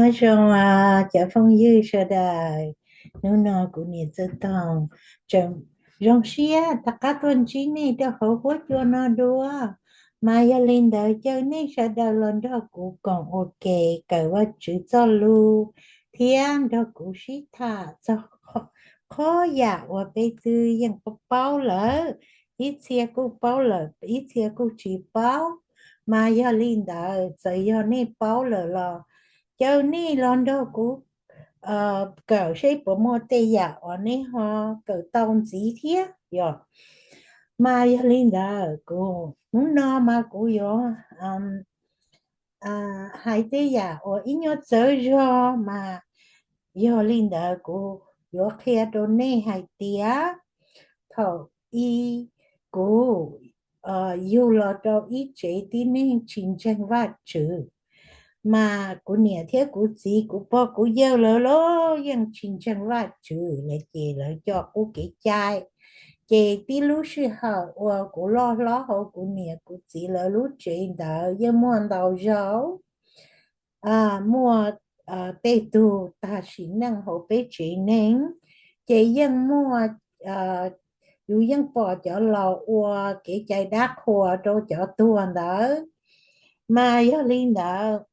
Nyob zoo cov phooj ywg sawv daws, hnub no kuv niam Txawj Toog tseem zoo siab rov qab tuaj ntsib nej rau hauv huab cua no dua. Mas yog li ntawd caw nej sawv daws los nrog kuv koom ua ke kawm Vajtswv txoj lus thiab nrog kuv sib tham txog qhov yam uas peb twb yeej paub lawm, ib txhia kuj paub lawm ib txhia kuj tsis paub. Mas yog li ntawd txawm yog nej paub lawm los caw nej los nrog kuv kawm seb puas muaj tej yam uas nej ho kawm tau ntxiv thiab yom. Mas yog li ntawd kuv hnub no mas kuv yuav hais tej yam uas ib nyuag txawv zog mas yog li ntawd kuv yuav qhia rau nej hais tias thaum i kuv yug los rau ib tsev tib neeg tsis ntseeg Vajtswv, mas kuv niam thiab kuv txiv kuv pog kuv yawg lawv los yeej tsis ntseeg Vajtswv lawm ces lawv coj qub kev cai. Ces tib lub sij hawm uas kuv loj hlob hauv kuv niam kuv txiv lawv lub tsev ntawd yeej muaj ntau zaus muaj tej tug tag sim neej hauv peb tsev neeg, ces yeej muaj, yus yeej pom cov laus ua kev cai dab qhuas rau cov tuag ntawd. Mas yog li ntawd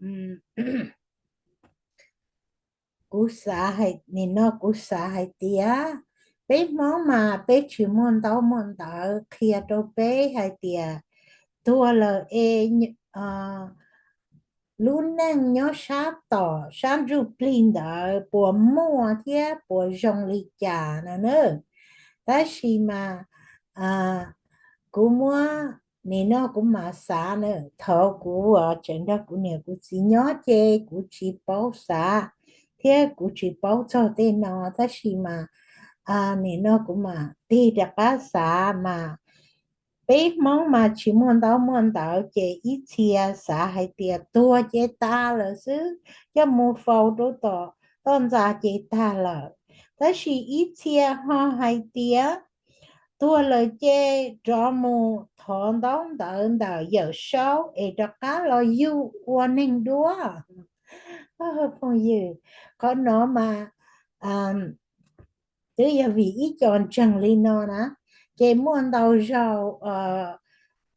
kuv xav hais, nim no kuv xav hais tias peb Hmoob mas peb tsis muaj ntaub muaj ntawv qhia rau peb hais tias tuag lawm es lub neej nyob sab tom sab ntsuj plig ntawd puas muaj thiab puas zoo li cas no na. Tab sis mas kuv muab, nim no kuv mam xav na, thaum kuv tseem nrog kuv niam kuv txiv nyob ces kuv tsis paub xav thiab kuv tsis paub txog tej no, tab sis mas nim no kuv mam tig rov qab xav mas peb Hmoob mas tsis muaj ntaub muaj ntawv ces ib txhia xav hais tias tuag ces tas lawm xwb, coj mus faus rau tom toj ntxas ces tag lawm. Tab sis ib txhia ho hais tias tuag lawm ces rov mus thov ntaub ntawv ntawm Yawm Saub es rov qab los yug ua neeg dua. Phooj ywg, qhov no mas twb yog vim ib co ntseeg li no na, ces muaj ntau zaus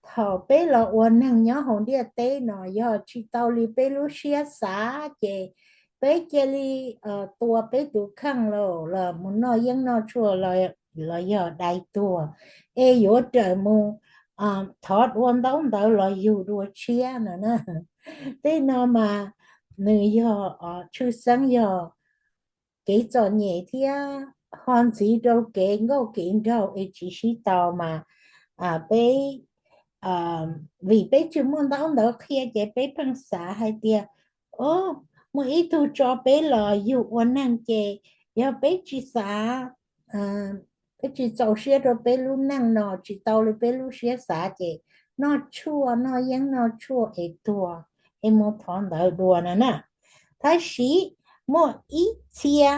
thaum peb los ua neeg nyob hauv ntiaj teb no yog tsis tau li peb lub siab xav ces peb cia li tua peb tus kheej los los mus noj yeeb noj tshuaj los yog dai tuag, es yuav raws mus thov dua ntaub ntawv los yug dua tshiab no na. Tej no mas nws yog tshwj xeeb yog kev txom nyem thiab ho ntxiv rau kev nkauj kev nraug es tsis sib tau mas peb, vim peb tsis muaj ntaub ntawv qhia ces peb pheej xav hais tias, o, muaj ib tug tso peb los yug ua neeg ces yog peb tsis xav, peb tsis txaus siab rau peb lub neej no tsis tau li peb lub siab xav ces noj tshuaj noj yeeb noj tshuaj es tuag, es mus thov ntawv dua no na. Tab sis muaj ib txhia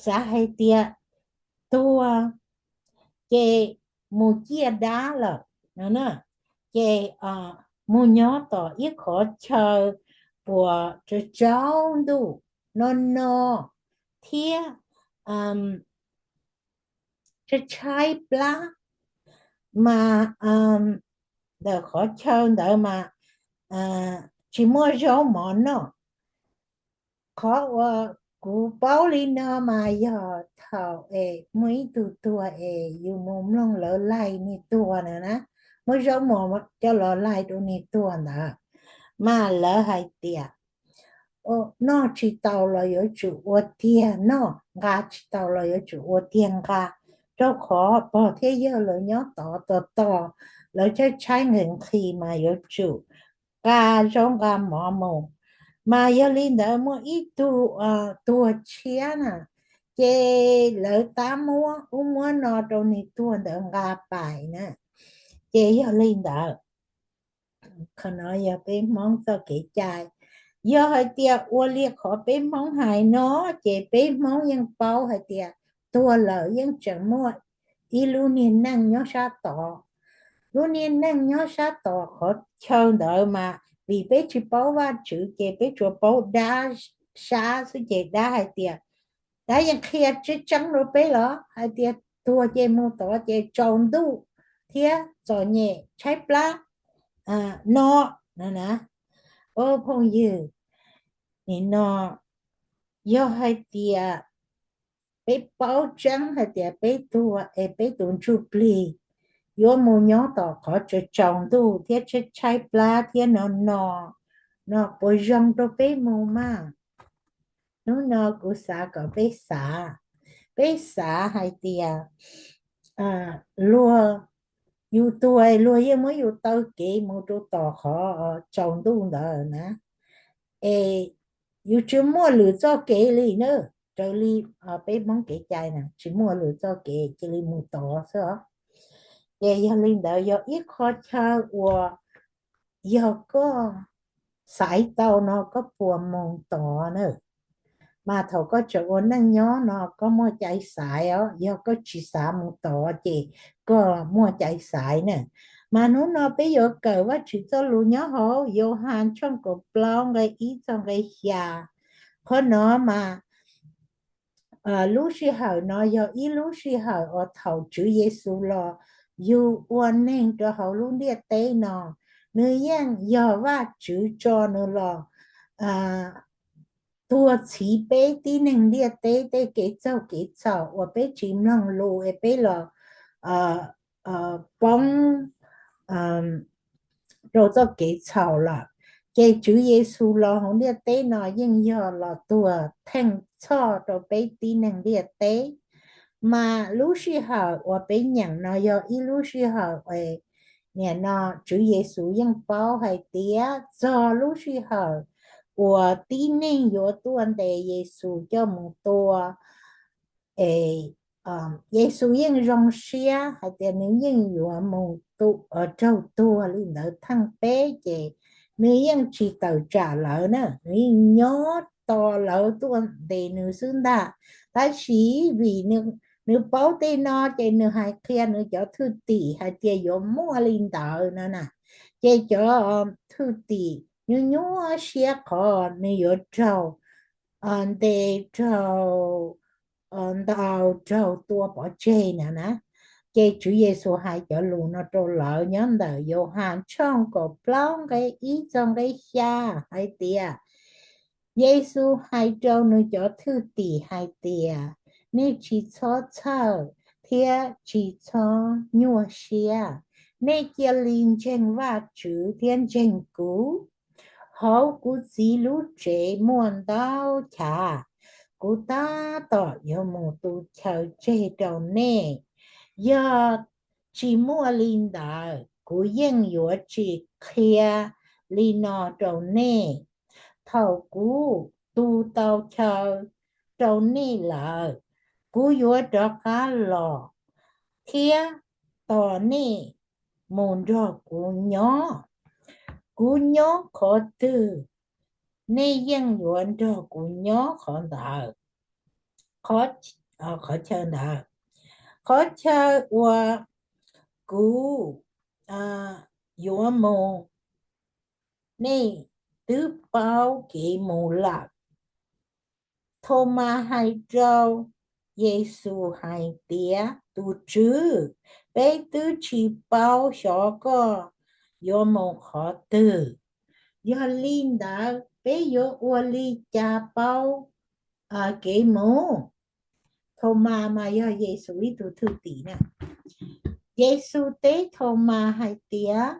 xav hais tias tuag ces mus ciaj dab lawm no na, ces mus nyob tom ib qhov chaw puas tsaus ntuj no no thiab tshaib tshaib plab, mas ntawm qhov chaw ntawd mas tsis muaj zaub mov noj. Qhov uas kuv paub li no mas yog thaum es muaj ib tug tuag es yus mus mloog lawv laig niag tuag na na, muab zaub mov coj los laig rau niag tuag ntawd, mas lawv hais tias noj tsis tau los yuav tsum ua tiag noj, nqa tsis tau los yuav tsum ua tiag nqa, rau qhov pog thiab yawg lawv nyob tod tos tos, lawv tshaib tshaib nqhis nqhis mas yuav tsum nqa zaub nqa mov mus. Mas yog li ntawd muaj ib tug tuag tshiab na, ces lawv tab muab ub muab no rau niag tuag ntawd nqa pais na. Ces yog li ntawd, qhov no yog peb Hmoob txoj kev cai. Yog hais tias ua li qhov peb Hmoob hais no, ces peb Hmoob yeej paub hais tias tuag lawm yeej tseem muaj ib lub niag neej nyob sab tod. Lub niag neej nyob sab tod qhov chaw ntawd mas vim peb tsis paub Vajtswv ces peb tsuas paub dab sab xwb ces dab hais tias, dab yeej qhia tseeb tseeb rau peb los hais tias tuag ces mus tod ces tsaus ntuj thiab txom nyem tshaib plab no na. Au phooj ywg, nim no yog hais tias peb paub tseeb hais tias peb tuag es peb tus ntsuj plig yuav mus nyob tom qhov tsaus tsaus ntuj thiab tshaib tshaib plab thiab no no, no puas zoo rau peb mus mas? Hnub no kuv xav kom peb xav, peb xav hais tias luag, yus tuag luag yeej muab yus taw kev mus rau tom qhov tsaus ntuj ntawd na, es yus tsis muaj lwm txoj kev li na. Raws li peb Hmoob kev cai na tsis muaj lwm txoj kev cia li mus tod xwb os. Ces yog li ntawd yog ib qho chaw uas yog koj xaiv tau no koj puas mus tod na. Mas thaum koj tseem ua neej nyob no koj muaj cai xaiv os, yog koj tsis xav mus tod ces koj muaj cai xaiv na. Mas hnub no peb yuav kawm Vajtswv txoj lus nyob hauv Yauhas tshooj kaum plaub nqe ib txog nqe xya. Qhov no mas lub sij hawm no yog ib lub sij hawm uas thaum Tswv Yexus los yug ua neeg rau hauv lub ntiaj teb no, nws yeej yog Vajtswv tso nws los tuag txhiv peb tib neeg ntiaj teb tej kev txaug kev txhaum uas peb tsis mloog lus es peb los poob rau txoj kev txhaum lawm. Ces Tswv Yexus los hauv ntiaj teb no yeej yog los tuag theej txhoj rau peb tib neeg ntiaj teb. Mas lub sij hawm uas peb nyeem no yog ib lub sij hawm uas nim no Tswv Yexus yeej paub hais tias txog lub sij hawm uas tib neeg yuav tuaj ntes Yexus coj mus tua, es Yexus yeej zoo siab hais tias nws yeej yuav mus raug tuag li ntawd theej peb, ces nws yeej tsis tawm tsam lawv na, nws yeej nyob tos lawv tuaj ntes nws xwb ntag. Tab sis vim nws paub tej no ces nws hais qhia nws cov thwj tim hais tias yuav muaj li ntawd no na. Ces cov thwj tim nyuaj nyuaj siab qhov nws yuav raug ntes, raug ntaus, raug tua pov tseg na na. Ces Tswv Yexus hais cov lus no rau lawv nyob ntawm Yauhas tshooj kaum plaub nqe ib txog nqe xya hais tias, Yexus hais rau nws cov thwj tim hais tias, nej tsis txhob txhawj thiab tsis txhob nyuaj siab. Nej cia li ntseeg Vajtswv thiab ntseeg kuv. Hauv kuv Txiv lub tsev muaj ntau chav, kuv tab tom yuav mus tu chaw tseg rau nej. Yog tsis muaj li ntawd kuv yeej yuav tsis qhia li no rau nej. Thaum kuv tu tau chaw rau nej lawm, kuv yuav rov qab los thiab tos nej mus nrog kuv nyob. Kuv nyob qhov twg, nej yeej yuav nrog kuv nyob qhov ntawd, qhov chaw ntawd, qhov chaw uas kuv yuav mus, nej twb paub kev mus lawm. Thaumas hais rau Yexus hais tias, tus Tswv, peb twb tsis paub xyov koj yuav mus qhov twg, yog li ntawd peb yuav ua li cas paub kev mus? Thaumas mas yog Yexus ib tug thwj tim na. Yexus teb Thaumas hais tias,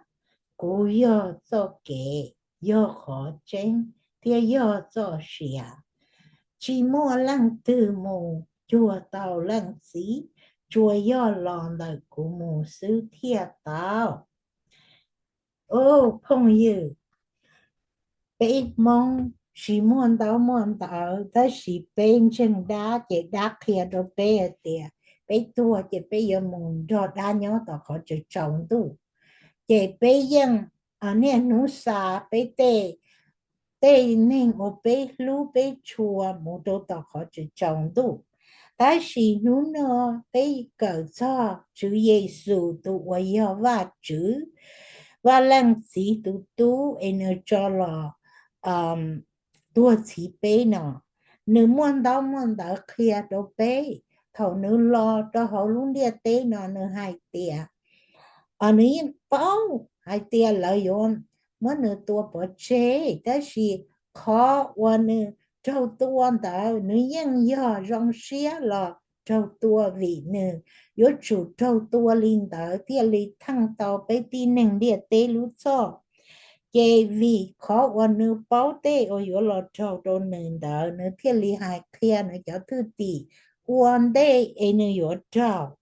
kuv yog txoj kev, yog qhov tseeb thiab yog txoj sia. Tsis muaj leej twg mus cuag tau Leej Txiv, tsuas yog los ntawm kuv mus xwb thiaj tau. Au phooj ywg, peb Hmoob tsis muaj ntaub muaj ntawv tab sis peb ntseeg dab ces dab qhia rau peb hais tias peb tuag ces peb yuav mus nrog dab nyob tom qhov tsaus tsaus ntuj. Ces peb yeej niaj hnub xa peb tej, tej neeg uas peb hlub peb tshua mus rau tom qhov tsaus tsaus ntuj. Tab sis hnub no peb kawm txog Tswv Yexus tus uas yog Vajtswv, Vaj Leej Txiv tus Tub es nws tso los tuag txhiv peb no. Nws muaj ntaub muaj ntawv qhia rau peb. Thaum nws los rau hauv lub ntiaj teb no nws hais tias, nws yeej paub hais tias lawv yuav muab nws tua pov tseg, tab sis qhov uas nws raug tua ntawd nws yeej yog zoo siab los raug tua, vim nws yuav tsum raug tua li ntawd thiaj li theej tau peb tib neeg ntiaj teb lub txhoj. Ces vim qhov uas nws paub tej uas yuav los raug rau nws ntawd, nws thiaj li hais qhia nws cov thwj tim ua ntej es nws yuav raug.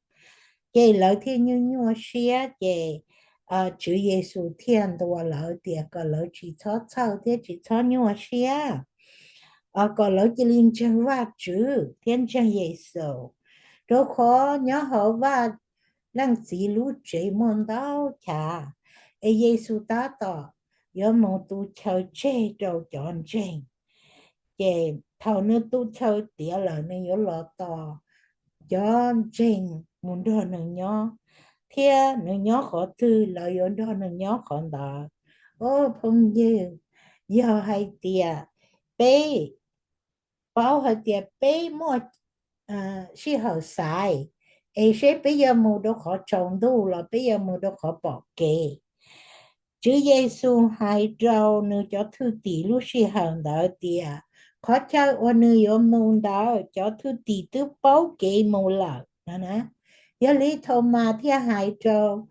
Ces lawv thiaj nyuaj nyuaj siab, ces Tswv Yexus thiaj ntuas lawv tias kom lawv tsis txhob txhawj thiab tsis txhob nyuaj siab, kom lawv cia li ntseeg Vajtswv thiab ntseeg Yexus, rau qhov nyob hauv Vaj Leej Txiv lub tsev muaj ntau chav, es Yexus tab tom yuav mus tu chaw tseg rau cov ntseeg. Ces thaum nws tu chaw tiav lawm nws yuav los tos cov ntseeg mus nrog nws nyob, thiab nws nyob qhov twg lawv yuav nrog nws nyob qhov ntawd. Au phooj ywg, yog hais tias peb paub hais tias peb muaj sij hawm xaiv, es seb peb yuav mus rau qhov tsaus ntuj los peb yuav mus rau qhov pom kev. Tswv Yexus hais rau nws cov thwj tim lub sij hawm ntawd tias qhov chaw uas nws yuav mus ntawd cov thwj tim twb paub kev mus lawm no na. Yog li Thaumas thiaj hais rau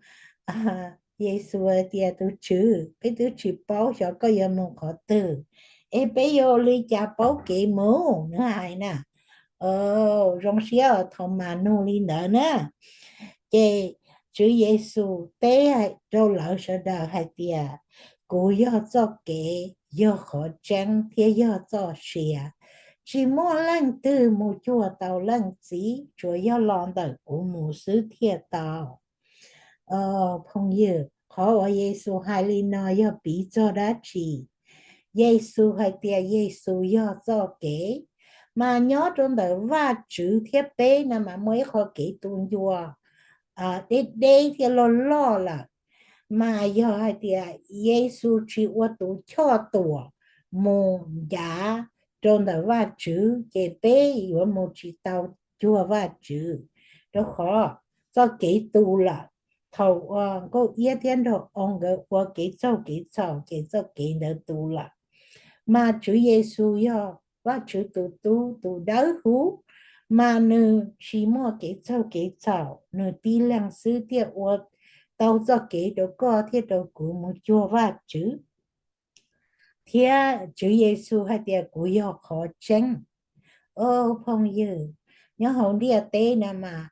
Yexus tias, tus Tswv, peb twb tsis paub xyov koj yuav mus qhov twg, es peb yuav ua li cas paub kev mus? Nws hais na. Zoo siab os, Thaumas nug li ntawd na. Ces Tswv Yexus teb rau lawv sawv daws hais tias, kuv yog txoj kev, yog qhov tseeb thiab yog txoj sia. Tsis muaj leej twg mus cuag tau Leej Txiv, tsuas yog los ntawm kuv mus xwb thiaj tau. Phooj ywg, qhov uas Yexus hais li no yog piv txog dab tsi? Yexus hais tias Yexus yog txoj kev, mas nyob rau ntawm Vajtswv thiab peb no mas muaj ib qho kev tu ncua deb deb thiab loj loj lawm. Mas yog hais tias Yexus tsis ua tus choj tuam mus ncav rau ntawm Vajtswv, ces peb yuav mus tsis tau cuag Vajtswv, rau qhov txoj kev tu lawm. Thaum uas Nkauj Iab thiab Nraug Oo nkawd ua kev txaug kev txhaum ces txoj kev ntawd tu lawm. Mas Tswv Yexus yog Vajtswv tus Tub, tus Dawbhuv, mas nws tsis muaj kev txaug kev txhaum, nws tib leeg xwb thiaj ua tau txoj kev rau koj thiab rau kuv mus cuag Vajtswv. Thiab Tswv Yexus hais tias, kuv yog qhov tseeb. Au phooj ywg, nyob hauv ntiaj teb no mas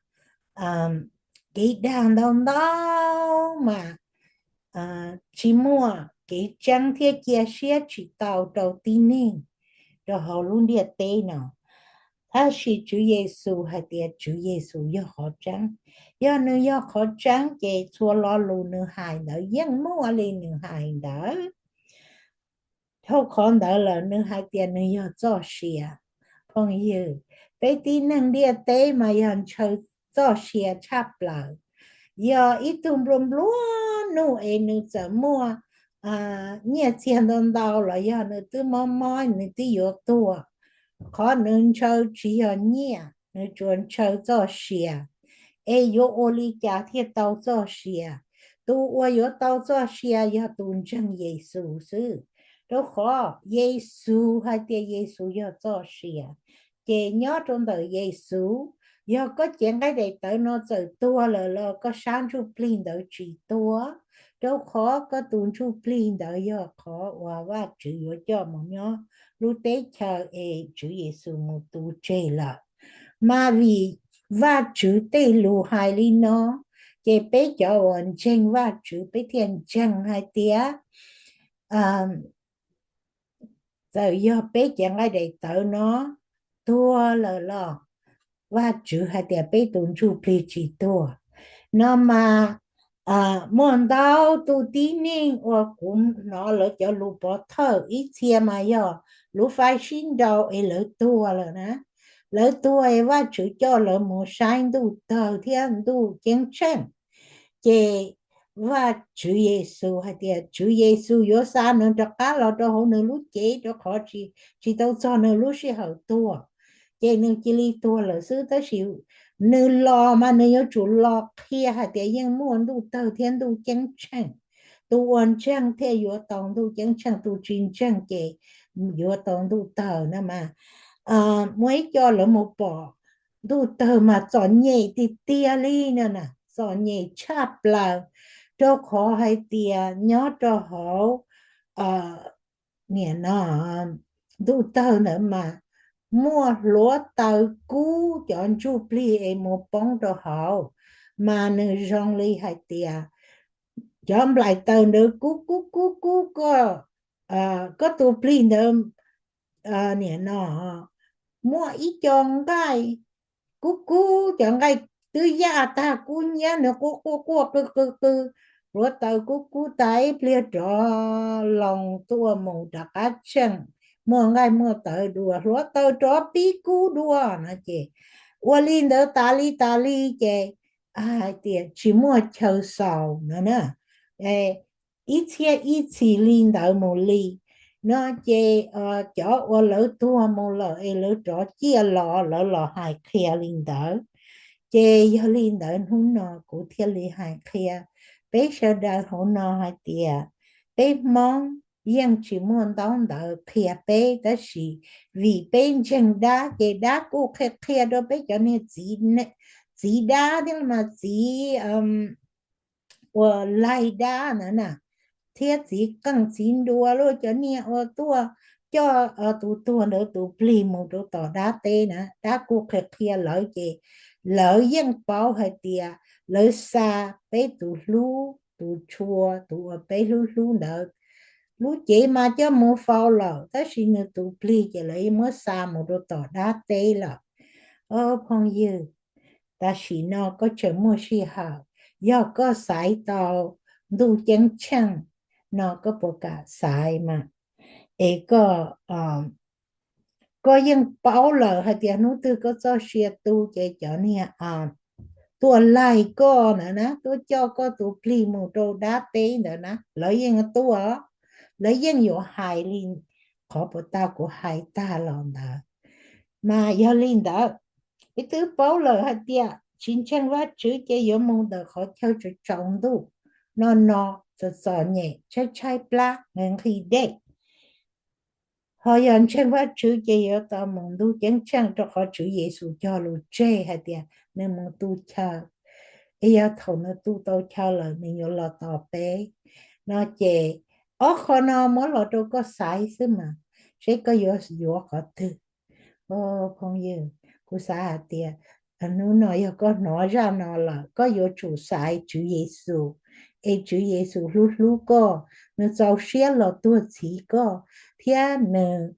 kev dag ntau ntau mas tsis muaj kev tseeb thiab cia siab tsis tau rau tib neeg rau hauv lub ntiaj teb no. Tab sis Tswv Yexus hais tias Tswv Yexus yog qhov tseeb. Yog nws yog qhov tseeb ces txhua lo lus nws hais ntawd yeej muaj li nws hais ntawd. Dhau qhov ntawd lawm nws hais tias nws yog txoj sia. Phooj ywg, peb tib neeg ntiaj teb mas yog ntshaw txoj sia tshaj plaws. Yog ib tug nplua nplua nuj es nws txawm muaj nyiaj txiag ntau ntau los yog nws twb mob mob nws twb yuav tuag, qhov nws ntshaw tsis yog nyiaj, nws tsuas ntshaw txoj sia. Es yuav ua li cas thiaj tau txoj sia? Tus uas yuav tau txoj sia yog tus ntseeg Yexus xwb, rau qhov Yexus hais tias Yexus yog txoj sia. Ces nyob rau ntawm Yexus, yog koj cev nqaij daim tawv no txawm tuag lawm los koj sab ntsuj plig ntawd tsis tuag, rau qhov koj tus ntsuj plig ntawd yog qhov uas Vajtswv yuav coj mus nyob lub teb chaws es Tswv Yexus mus tu tseg lawm. Mas vim Vajtswv tej lus hais li no, ces peb cov uas ntseeg Vajtswv peb thiaj ntseeg hais tias txawm yog peb cev nqaij daim tawv no tuag lawm los Vajtswv hais tias peb tus ntsuj plig tsis tuag. No mas muaj ntau tus tib neeg uas kuv hnov lawv cov lus pov thawj, ib txhia mas yog lub fais sib nraus es lawv tuag lawm na. Lawv tuag es Vajtswv coj lawv mus saib ntuj tawg thiab ntuj ceeb tsheej. Ces Vajtswv Yexus hais tias Tswv Yexus yuav xa nws rov qab los rau hauv nws lub cev, rau qhov tsis, tsis tau txog nws lub sij hawm tuag, ces nws cia li tuag lawm xwb. Tab sis nws los mas nws yuav tsum los qhia hais tias yeej muaj ntuj tawg thiab ntuj ceeb tsheej, tus uas ntseeg thiaj yuav tau ntuj ceeb tsheej, tus tsis ntseeg ces yuav tau ntuj tawg na mas. Muaj ib co lawv mus pom ntuj tawg mas txom nyem tiag tiag li no na, txom nyem tshaj plaws, rau qhov hais tias nyob rau hauv, niam no, ntuj tawg ntawd mas muaj hluav taws kub cov ntsuj plig es mus poob rau hauv, mas nws zoo li hais tias cov nplaim taws ntawd kub kub kub kub koj, koj tus plig ntawd, niam no, muaj ib co nqaij kub kub, cov nqaij twb yaj tag kub hnyiab, nws quaj quaj quaj qw qw qw, hluav taws kub kub tag ib pliag rov loo tuaj mus rov qab tseem muaj nqaij muaj tawv dua, hluav taws rov pib kub dua no ces ua li ntawd tas li tas li ces hais tias tsis muaj chaw xaus no na. Ib txhiab ib txhis li ntawd mus li no ces cov uas lawv tuag mus lawm es lawv rov ciaj los lawv los hais qhia li ntawd. Ces yog li ntawd hnub no kuv thiaj li hais qhia peb sawv daws hauv no hais tias peb Hmoob yeej tsis muaj ntaub ntawv qhia peb, tab sis vim peb ntseeg dab ces dab kuj qhia qhia rau peb cov niag txiv, txiv dab thiab mas txiv uas laig dab ntawd na, thiab txiv qeej txiv nruas luaj cov niag uas tuaj coj tus tuag ntawd tus plig mus rau tom dab teb na, dab kuj qhia qhia lawv ces lawv yeej paub hais tias lawv xa peb tus hlub tus tshua, tus uas peb hlub hlub ntawd lub cev mas coj mus faus lawm, tab sis nws tus plig ces lawv yeej muab xa mus rau tom dab teb lawm. Phooj ywg, tam sim no koj tseem muaj sij hawm, yog koj xaiv tau ntuj ceeb tsheej no koj puas kam xaiv mas? Es koj, koj yeej paub lawm hais tias hnub twg koj txoj sia tu ces cov niag tuaj laig koj na na, tuaj coj koj tus plig mus rau dab teb ntawd na, lawv yeej tuaj, lawv yeej yuav hais li qhov puas tau kuv hais tag los ntawd. Mas yog li ntawd, peb twb paub lawm hais tias tsis ntseeg Vajtswv ces yuav mus ntawm qhov chaw tsaus tsaus ntuj no no, txom txom nyem, tshaib tshaib plab, nqhis nqhis dej. Ho yog ntseeg Vajtswv ces yuav tau mus ntuj ceeb tsheej, rau qhov Tswv Yexus cog lus tseg hais tias nws mus tu chaw, es yog thaum nws tu tau chaw lawm nws yuav los tos peb no ces ob qho no muab los rau koj xaiv xwb mas, seb koj yuav yuav qhov twg. Phooj ywg, kuv xav hais tias hnub no yog koj hnov zaj no lawm koj yuav tsum xaiv Tswv Yexus, es Tswv Yexus hlub hlub koj, nws txaus siab los tuag txhiv koj, thiab nws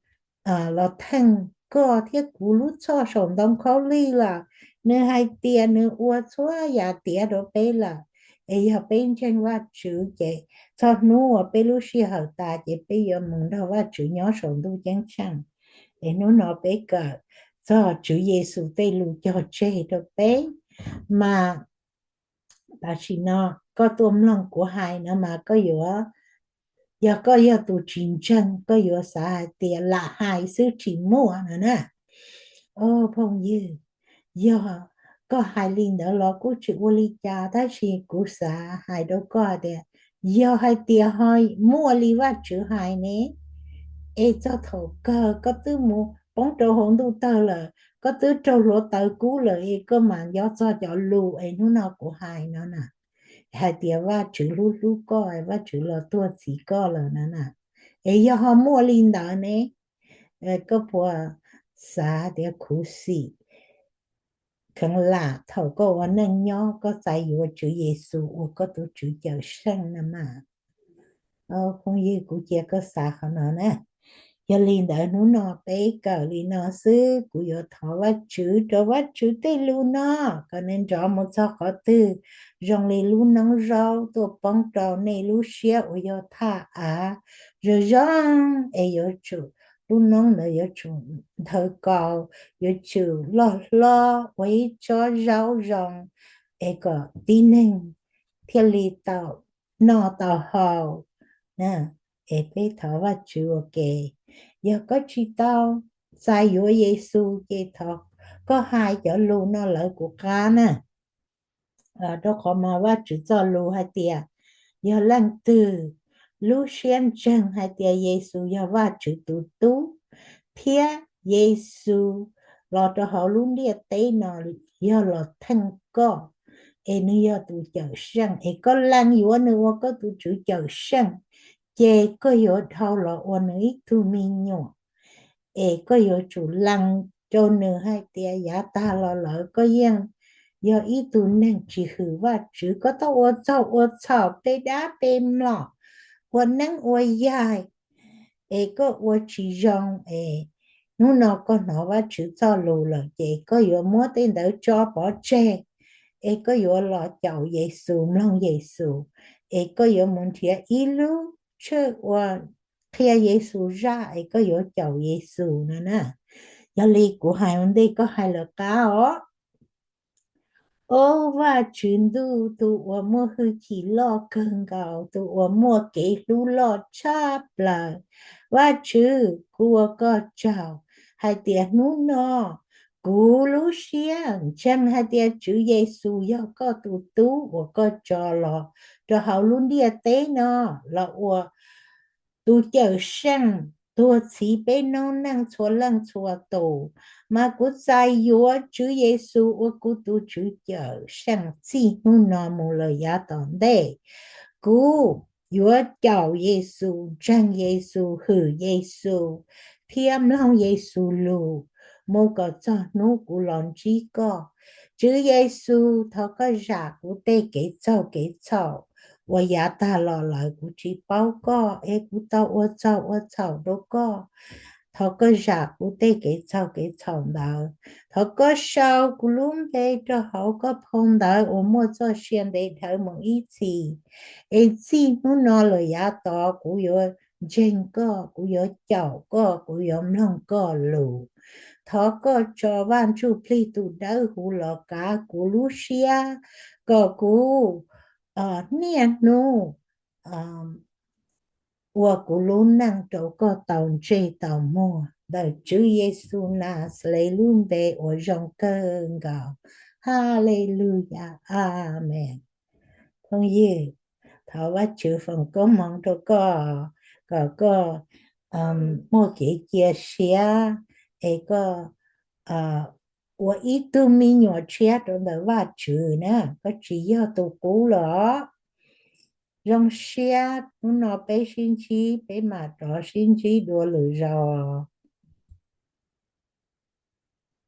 los theej koj thiab kuv lub txhoj saum ntoo khaub lig lawm. Nws hais tias nws ua txhua yam tiav rau peb lawm. Es yog peb ntseeg Vajtswv ces txog hnub uas peb lub sij hawm tas ces peb yuav mus nrog Vajtswv nyob saum ntuj ceeb tsheej. Es hnub no peb kawm txog Tswv Yexus tej lus cog tseg rau peb. Mas tam sim no koj tuaj mloog kuv hais no mas koj yuav, yog koj yog tus tsis ntseeg koj yuav xav hais tias lam hais xwb tsis muaj no na. Phooj ywg, yog koj hais li ntawd los kuj tsis ua li cas, tab sis kuv xav hais rau koj tias yog hais tias ho muaj li Vajtswv hais ne, es txog thaum kawg koj twb mus poob rau hauv ntuj tawg lawm, koj twb raug hluav taws kub lawm es koj mam nco txog cov lus es hnub no kuv hais no na, hais tias Vajtswv hlub hlub koj, Vajtswv los tuag txhiv koj lawm no na. Es yog ho muaj li ntawd ne, koj puas xav tias khuv xim kheev lam thaum koj ua neej nyob koj txais yuav Tswv Yexus ua koj tus Tswv Cawmseej no mas? Phooj ywg, kuv cia koj xav qhov no na. Yog li ntawd hnub no peb kawm li no xwb, kuv yuav thov Vajtswv rau Vajtswv tej lus no kom nws nrov mus txog qhov twg zoo li lub noob zaub tuaj poob rau nej lub siab uas yog thaj av zoo zoo, es yuav tsum, lub noob ntawd yuav tsum nthawv kaus, yuav tsum loj hlob ua ib tsob zaub zoo, es kom tib neeg thiaj li tau noj tau haus. Es peb thov Vajtswv ua ke. Yog koj tsis tau txais yuav Yexus ces thov koj hais cov lus no lawv kuv qab na. Rau qhov mas Vajtswv txoj lus hais tias, yog leej twg lub siab ntseeg hais tias Yexus yog Vajtswv tus Tub, thiab Yexus los rau hauv lub ntiaj teb no yog los theej koj, es nws yog tus Cawm Seej, es koj lees yuav nws ua koj tus Tswv Cawm Seej, ces koj yuav dhau los ua nws ib tug me nyuam. Es koj yuav tsum lees rau nws hais tias yav tag los lawm koj yeej yog ib tug neeg tsis hwm Vajtswv, koj tau ua txaug ua txhaum pe dab pe mlom, ua neeb ua yaig, es koj ua tsis zoo, es hnub no koj hnov Vajtswv txoj lus lawm ces koj yuav muab tej ntawd tso pov tseg, es koj yuav los caum Yexus, mloog Yexus, es koj yuav mus nrhiav ib lub tsheb uas qhia Yexus zaj es koj yuav caum Yexus no na. Yog li kuv hais ua ntej koj hais lawv qab os. Au Vajtswv ntuj, tus uas muaj hwj chim loj kawg nkaus, tus uas muaj kev hlub loj tshaj plaws, Vajtswv, kuv ua koj tsaug hais tias hnub no kuv lub siab ntseeg hais tias Tswv Yexus yog koj tus Tub uas koj tso los rau hauv lub ntiaj teb no los ua tus Cawm Seej tuag txhiv peb noob neej txhua leej txhua tus, mas kuv txais yuav Tswv Yexus ua kuv tus Tswv Cawm Seej txij hnub no mus lawm yav tom ntej. Kuv yuav caum Yexus, ntseeg Yexus, hwm Yexus, thiab mloog Yexus lus mus kom txog hnub kuv los ntsib koj. Tswv Yexus, thov koj zam kuv tej kev txaug kev txhaum uas yav tag los lawm kuv tsis paub koj es kuv tau ua txaug ua txhaum rau koj. Thov koj zam kuv tej kev txaug kev txhaum ntawd. Thov koj sau kuv lub npe rau hauv koj phau ntawv uas muaj txoj sia ntev dhawv mus ib txhis, es txij hnub no lawm yav tod kuv yuav ntseeg koj, kuv yuav caum koj, kuv yuav mloog koj lus. Thov koj tso Vaj Ntsujplig tus dawb huv los kav kuv lub siab kom kuv niaj hnub ua kuv lub neej rau koj tau ntsej tau muag. Ntawm Tswv Yexus Naxales lub npe uas zoo kawg nkaus. Haleluyas, amees. Phooj ywg, thov Vajtswv foom koob hmoov rau koj, kom koj muaj kev cia siab, es koj ua ib tug me nyuam tshiab rau ntawm Vajtswv na, koj tsis yog tus qub lawm. Zoo siab, hnub no peb sib ntsib, peb mam rov sib ntsib dua lwm zaus.